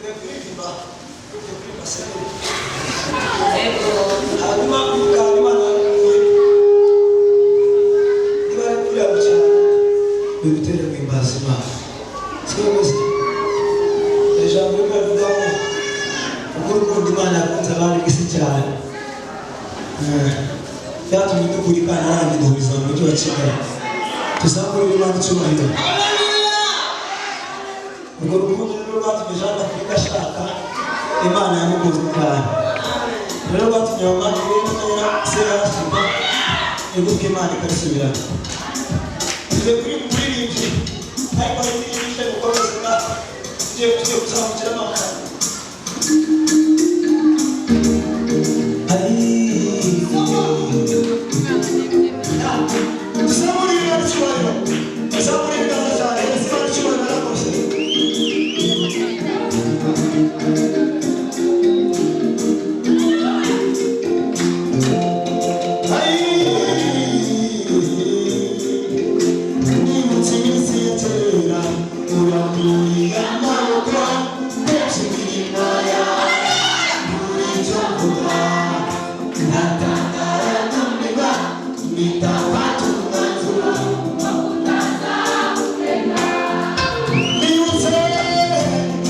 Kuririmba, kuririmba se. Hanyuma kandi Imana niba ari kuriya cyane bigutere guhimbaza Imana, siko bimeze? Ijambo rimwe rivuga ngo ubwo urukundo Imana yakunze abari isi cyane, byatumye dukura ikantarange duhuriza mu mujyi wa Kigali. Tuzamurire Imana icyubahiro. Urwo rukundo rero rwatumye Jeanne Afurika ashaka Imana yamukunze cyane, rero rwatumye mama Irene na se yarashyirwa igufwa, Imana ikarisubirana. Tugiye kuri muririmbyi, ariko hari n'indi gukomeza, tugiye kuzamukira amahanga. Tuzamure Imana icyubahiro, tuzamure ibiganza cyane. Imana icyubahiro yarakoze. Nibutse iminsi ya kera, uramburiye amaboko, ndetse imirimo yawe muri icyo mvuga, ndatangara ndumirwa, mpita mfata umwanzuro. Nibutse,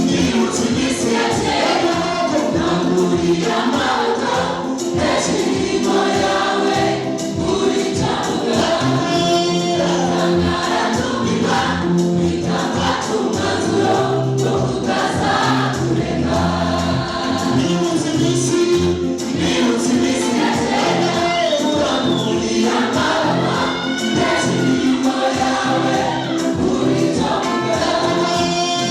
nibutse iminsi ya kera, uramburiye amaboko, ndetse imirimo yawe muri icyo mvuga. Nibutse iminsi, nibutse iminsi ya kera, uramburiye amaboko, ndetse imirimo yawe muri icyo mvuga.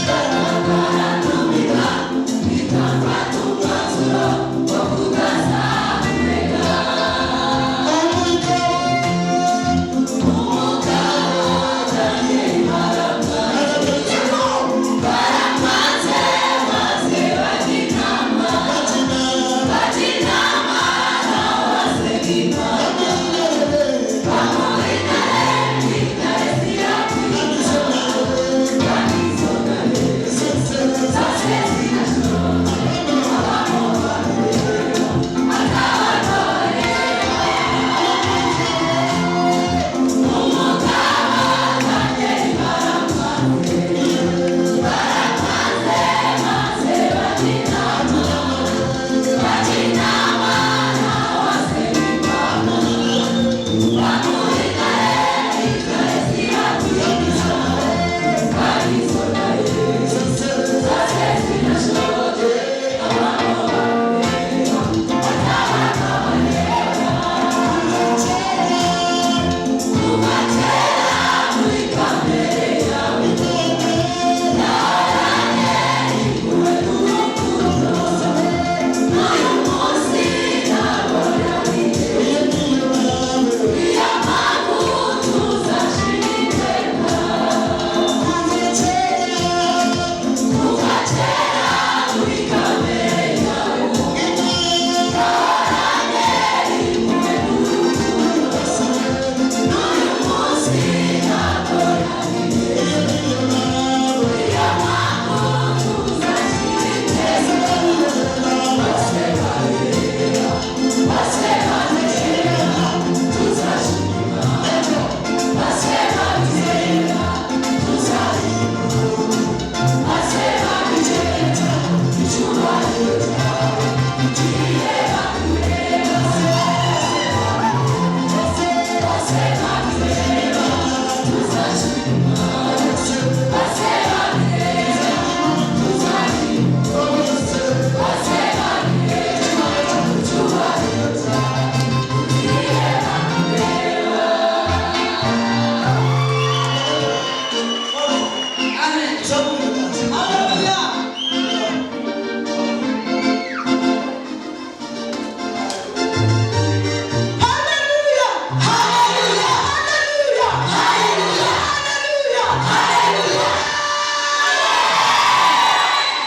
Tuzamure ibiganza.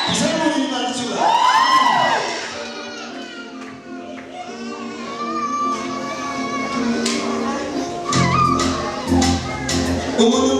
Tuzamure Imana icyubahiro. Umuntu